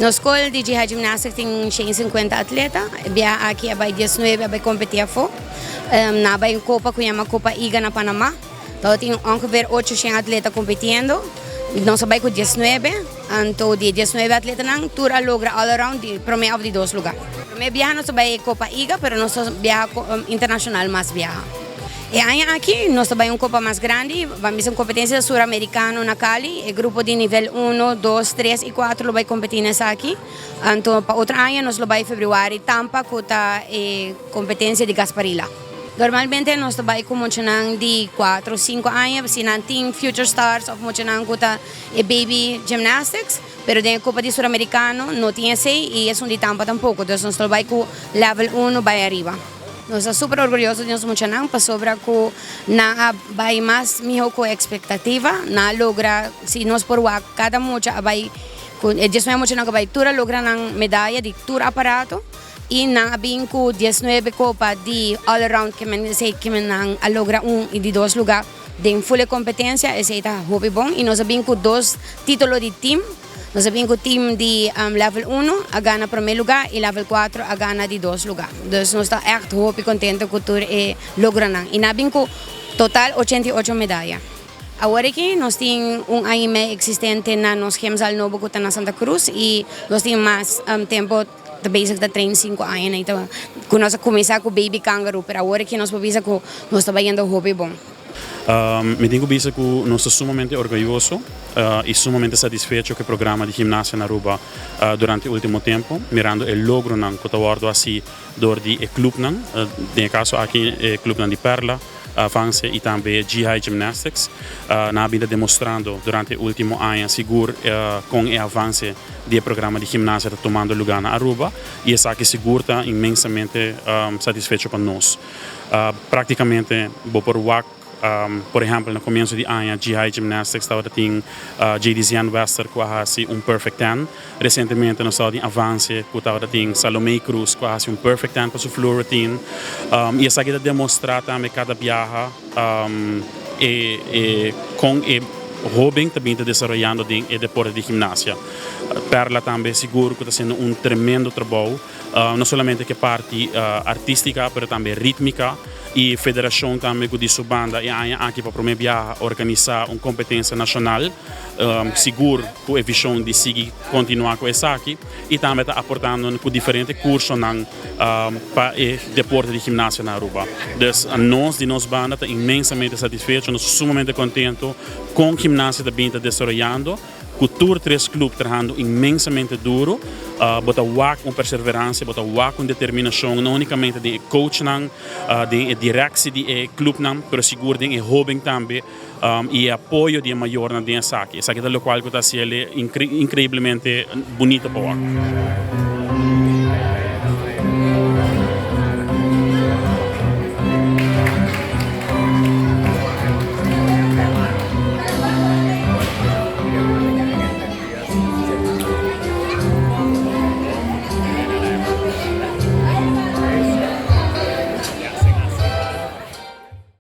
Nos skol di Jihad Gymnastics tin 150 atleta. E biaha aki a bai 19 a bai kompetí afó. Nan a bai un kopa ku yama Kopa Iga na Panamá. Tabatin ongeveer 800 atleta kompetiendo. Nos a bai ku 19. Anto di e 19 atletanan tur a logra all around di promé òf di dos lugá. Promé biaha nos a bai Kopa Iga pero nos a biaha internashonal mas biaha. E aña aki nos ta bai un kopa mas grandi, ban bisa un kompetensia suramerikano na Cali. E grupo di nivel uno, dos, tres i kuater lo bai kompetí na esaki. Anto pa otro aña nos lo bai februari Tampa ku ta e kompetensia di Gasparilla. Normalmente nos ta bai ku muchanan di kuater o sinku aña si nan tin future stars òf muchanan ku ta e baby gymnastics, pero den e kopa di suramerikano no tin esei i esun di Tampa tampoko. Dus nos lo bai ku level uno bai ariba. Nos ta super orgulloso di nos muchanan pasobra ku nan a bai mas miho ku ekspektativa. Nan a logra, si nos por wak kada mucha a bai ku e diesnuebe muchanan ku a bai tur a logra nan medaya di tur aparato i nan a bin ku diesnuebe kopa di all around ke men esei ke men nan a logra un i di dos luga den ful e kompetensia esei ta hopi bon i nos a bin ku dos titulo di team. Nos a bin ku team di level uno a gana prome luga i level kuatro a gana di dos luga. Dus nos ta ègt hopi kontento ku tur e logronan. I nan a bin ku total 88 medaya. Awor aki nos tin un aña i mei eksistente na nos gymzaal nobo ku ta na Santa Cruz i nos tin mas tempo ta bezig ta train sinku aña na i ta ku nos a kuminsá ku baby kangaroo pero awor aki nos por bisa ku nos ta bayendo hopi bon. Mi tin ku bisa ku nos ta sumamente orguyoso i sumamente satisfecho ku e programa di gimnasia na Aruba durante e ultimo tempu, mirando e logronan ku ta wòrdu hasi dor di e klupnan, den e kaso aki e klupnan di Perla, Avance i tambe G-High Gymnastics. Nan a bin ta demostrando durante e ultimo aña sigur kon e avance di e programa di gimnasia ta tumando lugá na Aruba i esaki sigur ta inmensamente satisfecho pa nos. Práktikamente bo por wak, por ehèmpel na komienso di aña G-High Gymnastics tabata tin JDZN Wester ku a hasi un perfect ten. Resientemente nos tabata tin Avance ku tabata tin Salomé Cruz ku a hasi un perfect ten pa su floor routine. I esaki ta demostrá tambe kada biaha e e kon e hóben ta bin ta desaroyando den e deporte di gimnasia. Perla tambe sigur ku ta hasiendo un tremendo trabou. No solamente ke parti artistica pero tambe ritmica y federacion tambe cu di su banda e aña aki pa prome biaha organisa un competencia nacional sigur cu e vision di sigui continua cu esaki y tambe ta aportando cu diferente cursonan pa e deporte di gimnasia na Aruba. Dus nos di nos banda ta inmensamente satisfecho, nos sumamente contento con gimnasia ta bin ta desaroyando. Ku tur tres club trahando inmensamente duro, bo ta wak un perserveransia, bo ta wak un determinashon, no unikamente den e coachnan, den e direksi di e clubnan, pero sigur den e hoben tambe i e apoyo di e mayornan den esaki. Esaki ta lokual ku ta hasi el inkreiblemente bunito pa wak.